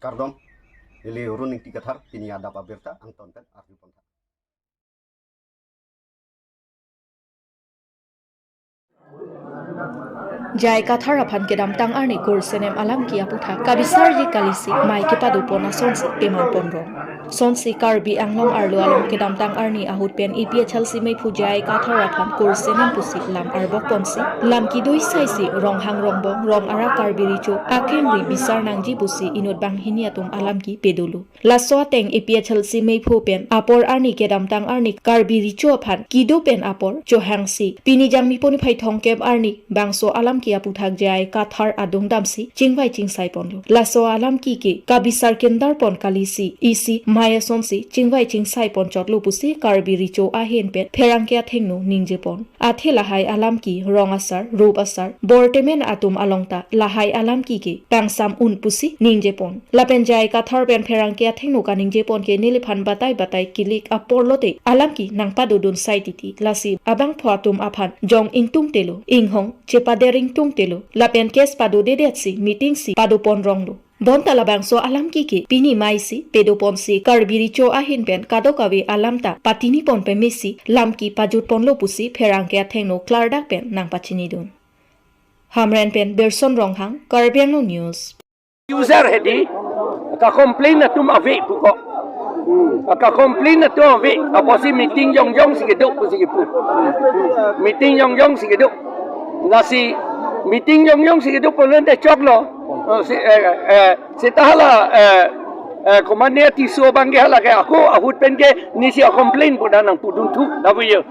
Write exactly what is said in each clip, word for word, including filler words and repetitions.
Kardom, ili Run Ingti Kathar, pini adap abirta angton pen arju pon tha. J I Kathar aphan kedamtang arni kursenem alam ki aputhak kabisarji kalisi mei kepado pon asonsi teman pon rong. Sonsi Karbi Anglong arlo along kedamtang arni ahut pen A P H L C meiphu J I Kathar aphan kursenem pusi lam arbok ponsi, lam kedo isaisi Ronghang Rongbong, Rong Arak Karbi Recho akengri bisar nangji pusi inut banghini atum alam kepado lo. Laso ateng A P H L C meiphu pen apor arni kedamtang arni Karbi Recho aphan kedo pen apor chohangsi, pini Jangmi poni phai thomkep arni bangso alam ki aputhak J I Kathar adung damsi chingvai chingsai ponlo. Laso alam ki ke kabisar kindar pon kalisi isi mei asonsi chingvai chingsai pon chotlo pusi Karbi Recho ahin pen pherangke athengno ningje pon. Athe lahai alam ki rong asar, rup asar, bortemen atum along ta lahai alam ki ke pangsam un pusi ningje pon. Lapen J I Kathar pen pherangke athengno kaningje pon ke neliphan batai batai kilik apor lote alam ki nangpado dun sai titi. Lasi abangphu atum aphan jong ingtungte lo, inghong chepader ingtungte lo. Lapen case pado dedetsi meeting si pado pon ronglo. Bonta labangso alam ki ke pini meisi pado ponsi Karbi Recho ahin pen kadokave alam ta patini pon pemesi lam ki pajut ponlo pusi pherangke athengno klardak pen nangpachini dun. Hamren pen Berson Ronghang, Karbi Anglong News. User hedi, ka complain atum ave puko. Ka complain atum ave, apotsi meeting jongjong si kedo pusi kepu. Meeting jongjong si kedo. Lasi meeting jongjong si kedo pulote choklo. Oh, si, eh, eh, seta hala, eh, eh, komatne Tisso abangke hala ke ako ahut pen ke nesi complain pu dak nangpudun thu, lapu jo.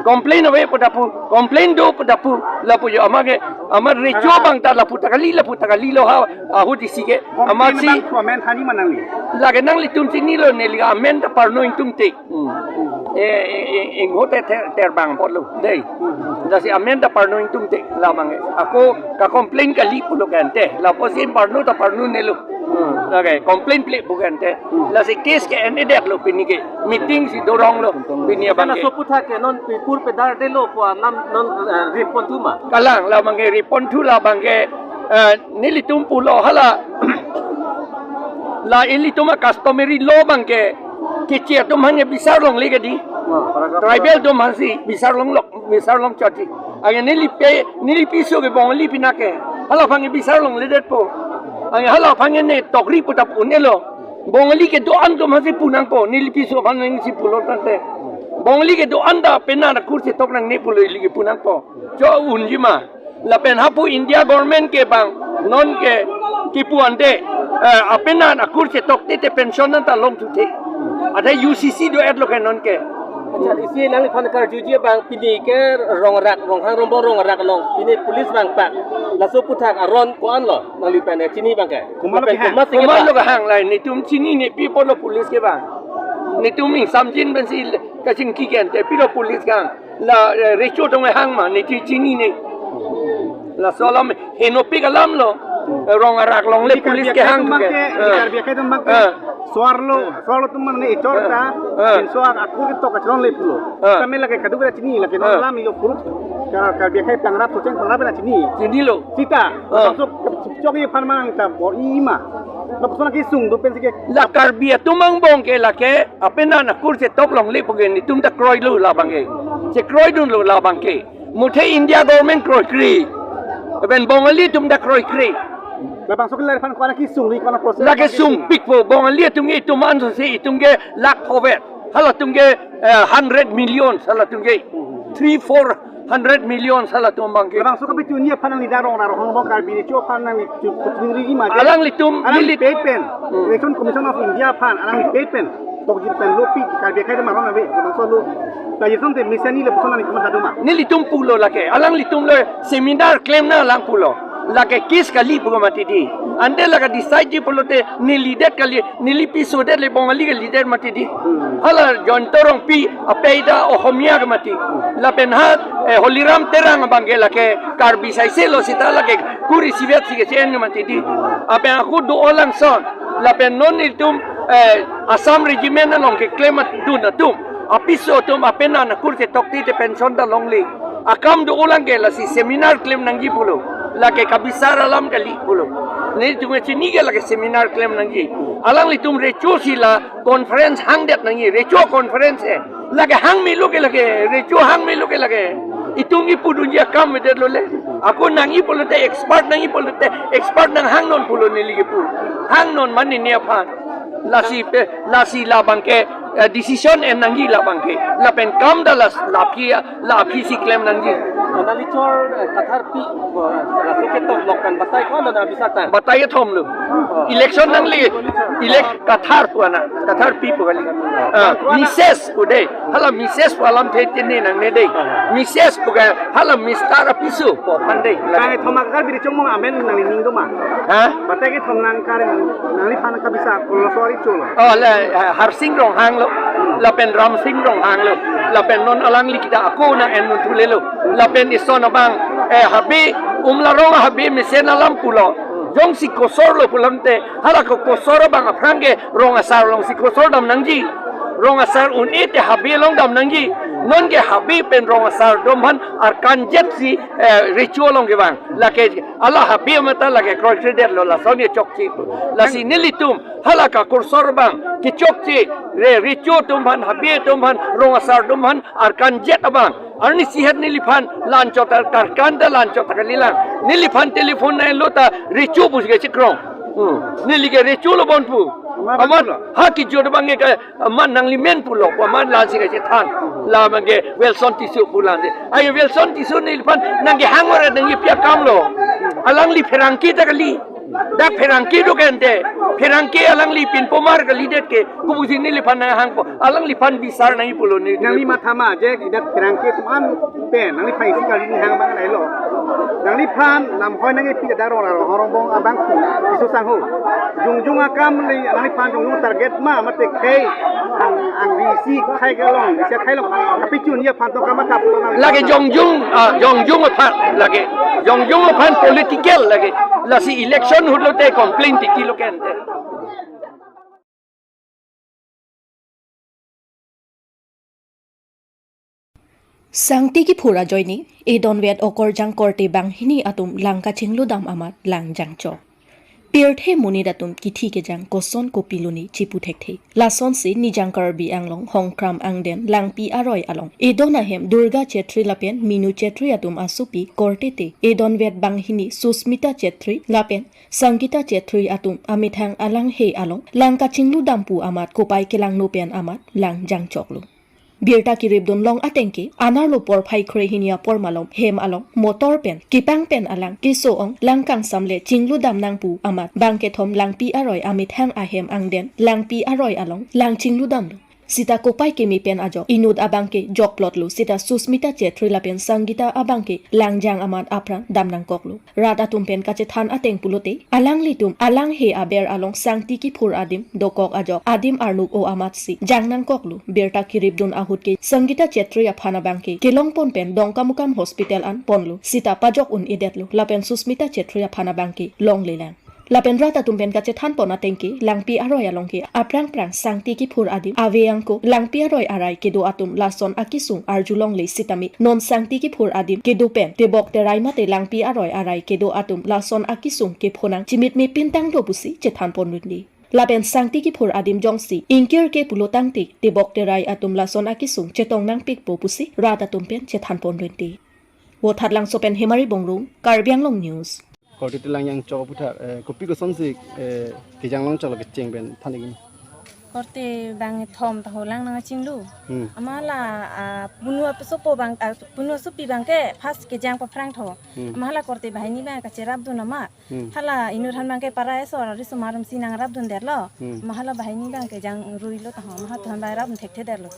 Complain ave pu dak pu, complain do pu dak pu, lapu jo. Amat ke, amat Recho abang ta lapu ta kali, lapu ta kali lo ha, ahut isi ke. Amatsi comment hani ma nangli? Lake nanglitum chinilo, neli amen ta parno ingtungte. Hmm. Eh, eh, eh, inghote ter, terbang apotlo dei. Hmm. Lasi amen ta parno ingtungte labang ke. Ako ka complain kali pulo ke ante. Lapusi parno ta parnonelo. Hmm. Lake complain ple pu ke ante. Hmm. Lasi case ke endedetlo pini ke. Meeting si doronglo pini abang ke. Laso aputhak ke non pipur pedar delo pu alam non, eh, report thu ma? Kalang labang ke report thu labang ke, eh, nelitum pulo hala. La ilitum a-customary law abang ke, Keche atum aphan ke bisar longle ke dei. Tribal atum aphansi bisar longlo, bisar long chot dei. Anke neli pe, neli piso ke Bongali pini ke. Hala aphan ke bisar longledetpo. Anke hala aphan ke ne tokri pu ta pu un'elo. Bongali kedo-an atum aphansi pu nangpo, neli piso aphan nangsi pulo tangte. Bongali kedo-an ta penang akur chetok nangne pulo ili ke pu nangpo. Cho unji ma. Lapen hapu India government ke bang non ke kipu ante, eh, apenang akur chetok tete pension anta long thuthe. Ada U C C do-etlo ke non ke. Accha, isi nangliphan karjuji abang pini ke Rong Arak, Ronghang Rongbong Rong Arak along pini police abang pak. Laso aputhak aron ko-an lo nangliphan chini abang ke? Komatlo lapen kehang? Komatsi komatlo kehang? Kehang lai, netum chinine, pi apotlo police ke bang. Netum ingsamjin pensi kachingki ke ante, pilo police kehang. La, eh, Recho atum kehang ma, neli chinine. Laso alam henopik alam lo. Eh, Rong Arak longle police kehang ke. Ini Karbi akhei atum abang ke, ini eh, Karbi akhei atum abang ke. Eh. Soarlo, soarlo atum mane echor ta, eh, pinso akur ketok kachronle pulo. Eh. Kami lake kadokave chini, lake non, eh, alam ilo puruk. Ka-, Karbi akhei pangrap socheng pangrap na chini. Chinilo. Seta, eh, langsung chok ye phan manang ta bor-i ma. Lapuson kesung do pensi ke. La Karbi atum angbong ke lake apenang akur chetok longle pu ke netum ta kroilo labang ke. Chekroidunlo labang ke. Muthe India government kroikre. Lapen Bongali atum ta kroikre. Labangso ke lariphan ko-an kesung ri, ko-an process? Lake sungpikpo, Bongali atum ke itum ansose itum ke lakh hovet. Halatum ke, eh, hundred million, halatum ke three, four hundred million halatum abang ke. Labangso kapachini aphan nangli dak Rong Arak Ronghang Rongbong Karbi Recho aphan nangli chu-, pachini ri ma je? Alanglitum, alang neli pei pen. Hmm. Election Commission of India aphan, alang pei pen. Tokjir pen lo pi, Karbi akhei atum aron ave, labangso lo. Lason te mesen ni lapuson nangli kematha do ma? Nelitum pulo lake, alanglitum lo seminar klemnang alang pulo. Lake case kali pu mati dei. Ante lake decideji pulote neli det kali, neli piso det le Bongali kalidet mati dei. Hmm. Hala Jayanta Rongpi apei ta Ohomia ke mati. Lapen ha, eh, Holiram Terang abang ke lake Karbi saiselo seta lake kur isivet si ke che-en ke mati dei. Lapen ako do-o langson. Lapen non itum, eh, Assam Regiment along keklemdun atum. Apiso atum apenang akur chetok tete pension ta longle. Akam do-o lang ke lasi seminar klem nangji pulo. Lake kabisar alam kali pulo. Nelitum chini ke lake seminar klem nangji. Alanglitum recho si la conference hangdet nangji. Recho conference eh. Lake hang melo ke lake. Recho hang melo ke lake. Itum kipu dunji akam medet lo le. Ako nangji pulote expert nangji pulote expert nanghang non pulo neli kipu. Hang non mane ne aphan. Lasi pe, lasi labang ke, eh, decision en nangji labang ke. Lapen kam da las, la aphi, la aphi si klem nangji. Nangli chor, eh, Kathar pi, eh, laso ketok lok kan batai ko-an nang bisa tang? Batai kethom lo. Oh. Election nangli, elect Kathar pu ana, Kathar pi pu kali. Ah, Mrs pu dei. Hala Mrs pu alamthe tini nangne dei. Mrs pu ke hala Mister apiso pu aphan dei. Bang thoma kar biri chongmong amen nangli ning do ma? Ha? Batai kethom nang kar nangliphan kabisa kolosori cholo. Oh, le, eh, Harsing Ronghang lo. Lapen Ramsing Ronghang lo. Lapen non alangli kita ako nang en mun thule lo. Lapen ison abang, eh, habe Umlarong habe mesen alam pulo. Jongsi kosor lo pulote, hala ko kosor abang aphrang ke rong asar alongsi kosor dam nangji. Rong asar un-e te habe along dam nangji. Non ke habe pen rong asar atum aphan arkan jet si, eh, recho along kevang. Lake hala habe mata lake kroikredet lo lason ke chokche. Lasi nelitum hala ka kosor abang kechokche, re, recho atum aphan, habe atum aphan, rong asar atum aphan arkan jet abang. Arni sihet neliphan la-anchot ta karkan ta la-anchot ta kalilang. Neliphan telephone nai lo ta recho pusi kachekrong. Hmm. Neli ke recho lo bon pu. Amat ha kejut abang ke amat nangli men pulo. Amat la si kachethan. La abang ke Wilson Tisso pu lang si. Ai Wilson Tisso neliphan nangkehang ore nangji pi akam lo. Alangli pherangke ta kali. Dak pherangke do kente, pherangke alangli pinpomar kalidet ke, kopusi neliphan nanghangpo, alangliphan bisar nangji pulo ne. Nangli matha ma je dak pherangke atum an pen, nangliphan isi kali ni hang abang lailo. Nangliphan lamhoi nangkepi dak rong rong horong bong abang ku, isu sangho. Jongjong akam le nangliphan jongjong target ma mate khei ang, ang isi khei kelong, isi khei long. Kapichun ya phanto kama kap to nang. Lake jongjong, ah, jongjong aphan, lake jongjong aphan political lake. Lasi election ahut lote complain tiki lo kente. Sangti kiphur ajoine, edonvet okorjang korte banghini atum lang kachingludam amat lang jangchok. Pirthe monit atum kithi kejang koson kopilo ne chipu thekthe. Lasonsi Nijang Karbi Anglong Hongkram angden Langpi aroi along edon ahem Durga Chetri lapen Minu Chetri atum asopi korte te edonvet banghini Susmita Chetri lapen Sangita Chetri atum amethang alanghe along lang kachingludam pu amat kopai kelangno pen amat lang jangchoklo. Birta kiripdun long ateng ke, anerlo porphai kre hini apor malom hem along motor pen kepang pen alang keso-ong lang kangsam le chingludam nang pu amat bang kethom Langpi aroi amethang ahem angden Langpi aroi along lang chingludamlo. Sita kopai keme pen ajok inut abang ke jokplotlo, sita Susmita Chetri lapen Sangita abang ke lang jang amat apran dam nangkoklo. Rat atum pen kachethan ateng pulote, alanglitum alanghe aber along sangti kiphur adim dokok ajok adim arnuk o amatsi jang nangkoklo. Birta kiripdun ahut ke Sangita Chetri aphan abang ke kelongpon pen Dongkamukam Hospital an ponlo, sita pajok un-edetlo. Lapen Susmita Chetri aphan abang ke longlelang. Lapen rat atum pen kachethanpon ateng ke Langpi aroi along ke aphrang phrang sangti kiphur adim ave angko Langpi aroi arai kedo atum lason akisung arjulongle sitame non sangti kiphur adim kedo pen tebok terai mate Langpi aroi arai kedo atum lason akisung kepho nang chimitme pintang do pusi chethanpon runde. Lapen sangti kiphur adim jongsi ingkir ke pulo tangte tebok terai atum lason akisung chetong nangpikpo pusi rat atum pen chethanpon runde. Vothatlangso pen Hemari Bongrung, Karbi Anglong News. Korte te lang jangchok aphuthak, eh, kopi kosonsi, eh, kejang longchok lo kecheng pen than ik. Korte bang thom ta ho lang nangchinglu. Hmm. Amala, ah, punu apisopo bang, ah, punu asopi bang ke first kejang paphrang tho. Hmm. Amala korte banghini bang kacherapdun amat. Hmm. Hala inuthan bang ke para esor ari sumarum si nangrapdundetlo. Hmm. Amala banghini bang kejang ruilo ta ho. Amala than bang rapdun thekthedetlo.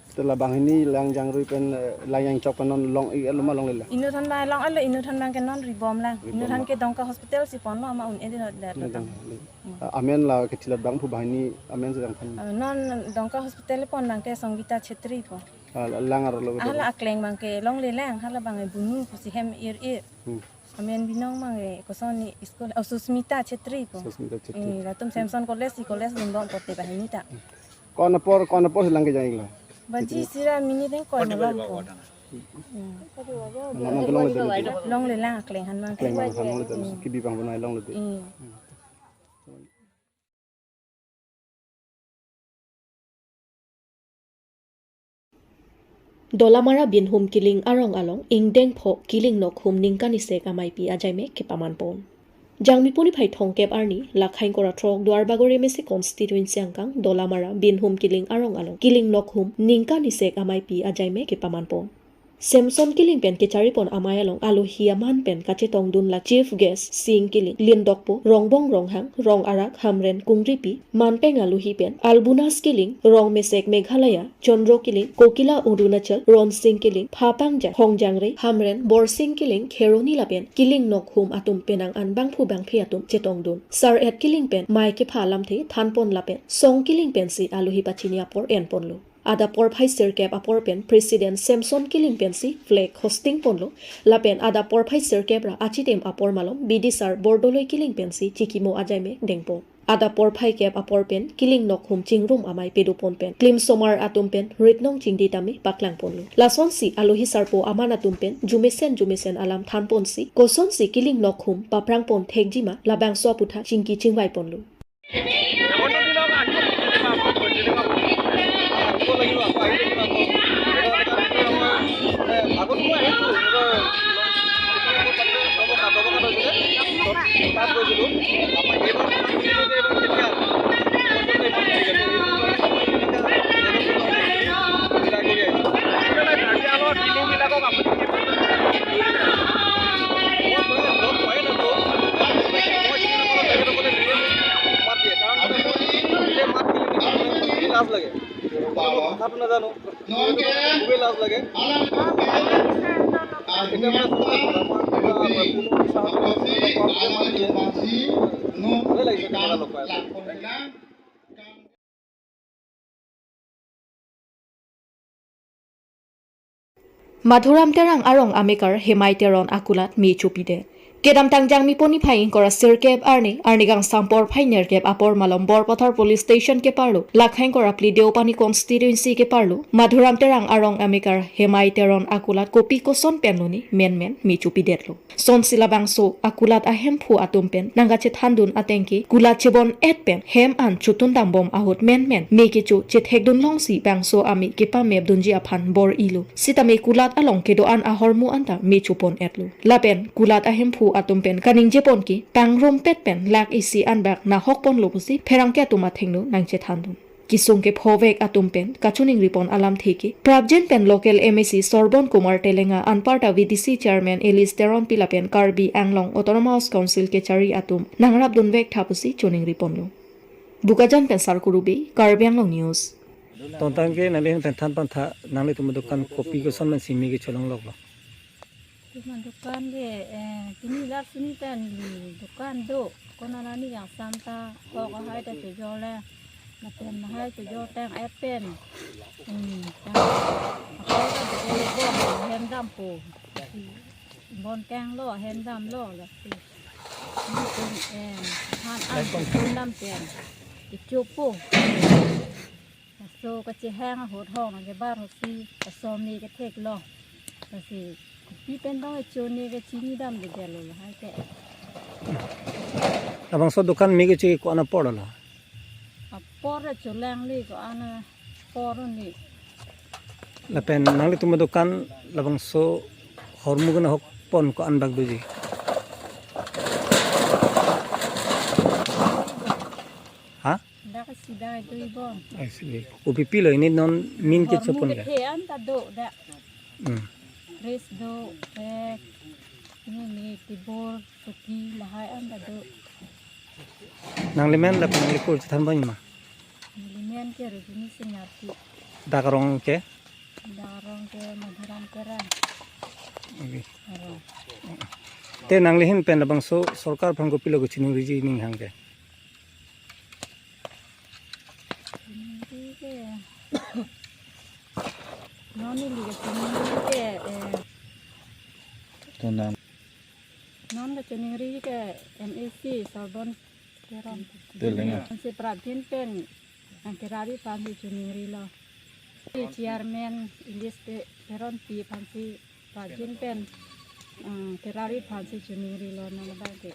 Te la banghini lang jangrui pen, eh, lang jangchok pen non long-iklo ma longlelang? Inuthan bang long-iklo, inuthan bang ke non ribom lang. Ribom inuthan lang. Ke Dongka Hospital si ponlo amat un-edetlo. Inuthan tang. Lang. Hmm. Ah, amen la kethilot bang pu banghini amen si jangthan. Ah, non Dongka Hospital pon bang ke Sangita Chetri pu. Ah, lang arlo lo. Hala akleng bang ke longlelang, hala bang bunu pusi hem ir ir. Hmm. Amen binong bang ke kosonsi school, oh, Susmita Chetri pu. Susmita Chetri. Eh, latum Samson College si college dun bang korte banghini ta. Hmm. Ko-an apor, ko-an apor si lang kejang-iklo? Baji sira minit ingkoi malom ko. Hmm. Mane longle de, longle lang, akleng han mang. Akleng mang han longle de, Hmm. kibi bang bonai longle de. Hmm. Hmm. Dolamara Binhum Kiling arong along ingdeng pho Kiling Nokhum ningkan isek ameipi ajaimek kepaman pon. Jangmi puni phai thomkep arni, lakhai ingkoi ra throk Duarbagori M A C constituency angkang Dolamara Binhum Kiling arong along Kiling Nokhum ningkan isek ameipi ajaimek kepaman pon. Samson Kiling pen kechari pon amei along alohi aman pen kachetongdun la chief guest Sing Kiling, Lindokpo, Rongbong Ronghang, Rong Arak, Hamren Kungripi, manpeng alohi pen Albunas Kiling, Rongmesek Meghalaya, Chandro Kiling, Kokila Arunachal, Ronsing Kiling, Phapang Jang, Hongjangre, Hamren, Borsing Kiling, Kheroni lapen Kiling Nokhum atum penang an bangphu bangphi atum chetongdun. Sar-et Kiling pen mei kepha alamthe thanpon lapen Song Kiling pensi alohi pachini apor enponlo. Adap porphai sirkep apor pen President Samson Kiling pensi flag hosting ponlo, lapen adap porphai sirkep ra achitim apor malom Bidisar Bordoloi Kiling pensi chikimo ajaimek dengpon. Adap porphai kep apor pen Kiling Nokhum chingrum amei pedopon pen klimsomar atum pen ritnong chingdi tame paklangponlo. Lasonsi alohi sarpo aman atum pen jumesen jumesen alam thanponsi kosonsi Kiling Nokhum paprangpon thekjima labangso aputhak chingki chingvaiponlo. আগত মই আহিছোঁ, এইবাৰ তাত গৈছিলোঁ। আমাৰ এইবাৰ, এইবাৰ কেতিয়া? লাজ লাগে। কথাটো নাজানো। খুবেই লাজ লাগে। এতিয়া মানে ভালে লাগিছে কেনেকুৱা লগ পাই। Madhuram Terang arong amekar Hemai Teron akulat me chopidet. Kedamtang Jangmi puni phai ingkoi ra sirkep arni, arni kangsam porphai nerkep apor malom Borpathar Police Station keparlo, lakhai ingkoi ra phli Deopani constituency keparlo, Madhuram Terang arong amekar Hemai Teron akulat kopi koson penloni menmen me chopidetlo. Sonsi labangso akulat ahemphu atum pen nangkachethandun atengke kulat chebon-et pen hem an chotun dambom ahut menmen me kecho chethekdun longsi bangso amei kepamepdunji aphan bor-ilo. Sitame kulat along kedo-an ahormu anta me chopon-etlo. Lapen kulat ahemphu atum pen kaningjepon ke pangrumpet pen lakh isi anbak nahokponlo pusi pherangke atum athengno nangchethandun. Kesung kephovek atum pen kachoningripon alamthe ke prapjin pen local M A C Sorbon Kumar Telenga anparta V D C Chairman Alice Teronpi lapen Karbi Anglong Autonomous Council kechari atum nangrapdunvek tha pusi choningriponlo. Bokajan pen Sarkuru Bey, Karbi Anglong News. Tongtang ke nanglihin pen than pantha, nanglitum adukan kopi koson pen si me kecholong loklo? Tuma dukan ke, eh, tumi lar suni pen dukan do, konat arni kangsam ta, kok ahai ta chojor le, lapen lahai chojor tang-et pen. Hmm, tang, akoi ta do, bon, hem dampo. Bon kanglo, hem damlo, lasi. Ini pen, eh, han an, hem dam pen. Kechopo. Laso kachehang ahut hong nangkebar ahutsi, laso me ketheklo. Lasi kopi pen dong chone kachinidamdedetlo lahai ke. Labangso dukan me kecho ko-an apor lo? Apor cholangli ko-an apor ni. Lapen nanglitum adukan labangso hormu kenahokpon ko-an bak doji? Ha? Dak sida itu ibon. Ai, sige. Kopi pilo ini non min ke hormu chopon ke? Kethe an ta do dak. Hmm. Dress do, bag, ini ni tibor, suki, lahai an ta do. Nanglimen lapen nanglikur chethan bang ma? Nanglimen ke Rujuni Singh Arti. Dak arong ke? Dak arong ke Madhuram Terang. Oke. Arong. Te nanglihin pen labangso sorkar aphan kopilo kachiningri ji ning hang ke? Chiningri ke. Non neli kachiningri ke, eh. Tenang. Non kachiningri ke M A C Sorbon Teron. Telenga. Si prapjin pen nangkerari aphan si chiningrilo. Chairman English Te-, Teronpi aphansi rajin pen, um, terari aphansi choningri lo nang abang ke.